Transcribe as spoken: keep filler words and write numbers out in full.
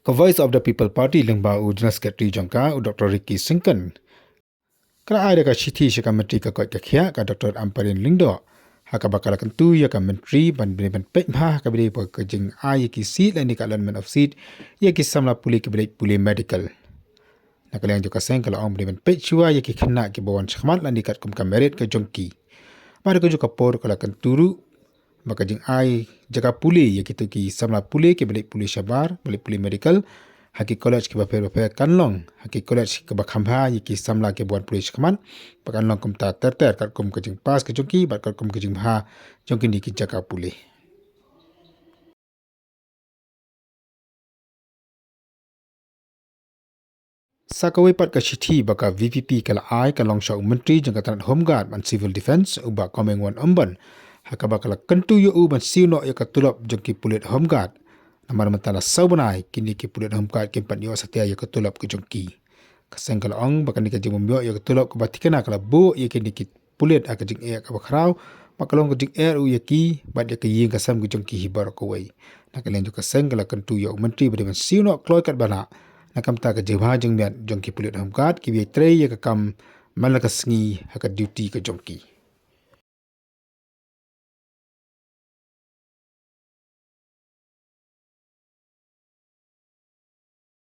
Ka Voice of the People Party lyngba u General Secretary jong ka, u Doctor Ricky Syngkon, ka la ai da ka shithi sha ka Myntri ka koit ka khiah, ka Doctor Ampareen Lyngdoh, ha kaba ka la kyntu ïa ka Myntri ban bynta ban peit bha ha kaba ïadei bad ka jingai ïa ki seat lane ka allotment of seat ïa ki samla pule kiba leit pule medical. Na ka liang jong ka seng ka la ong ba dei ban peit shuwa ïa ki khynnah kiba wan shakhmat lane katkum ka merit ka jong ki. Bad ha kajuh ka por ka la kyntu ruh ba ka jingai jaka pule ïa kito ki samla pule kiba leit pule shabar, ba leit pule medical ha ki college kiba pher ba pher kan long ha ki college kiba kham bha ïa ki samla kiba wan pule shakhmat, ba kan long kumta ter ter katkum ka jingpass ka jong ki bad katkum ka jingbha jong kine ki jaka pule. Sa kawei pat ka shithi ba ka V P P ka la ai ka long sha u Myntri jong ka tnat Home Guard bad Civil Defence, u Bah Comingone Ymbon, ha kaba ka la kyntu ïa u ban siew noh ïa ka tulop jong ki pulit Home Guard. Namar mynta la saw bnai kine ki pulit Home Guard kim pat ïoh satia ïa ka tulop ka jong ki. Ka seng ka la ong ba kane ka jingbym ïoh ïa ka tulop kaba thikna ka la buh ïa kine ki pulit ha ka jingeh kaba khraw, ba ka long ka jingeh ruh ïa ki bad ïa ka ïing ka sem ka jong ki hi baroh kawei. Na ka liang jong ka seng ka la kyntu ïa u Myntri ba dei ban siew noh kloi katba lah na ka bynta ka jingbha jingmiat jong ki pulit Home Guard kiba ïatrei ïa ka kam man la ka sngi ha ka duty ka jong ki.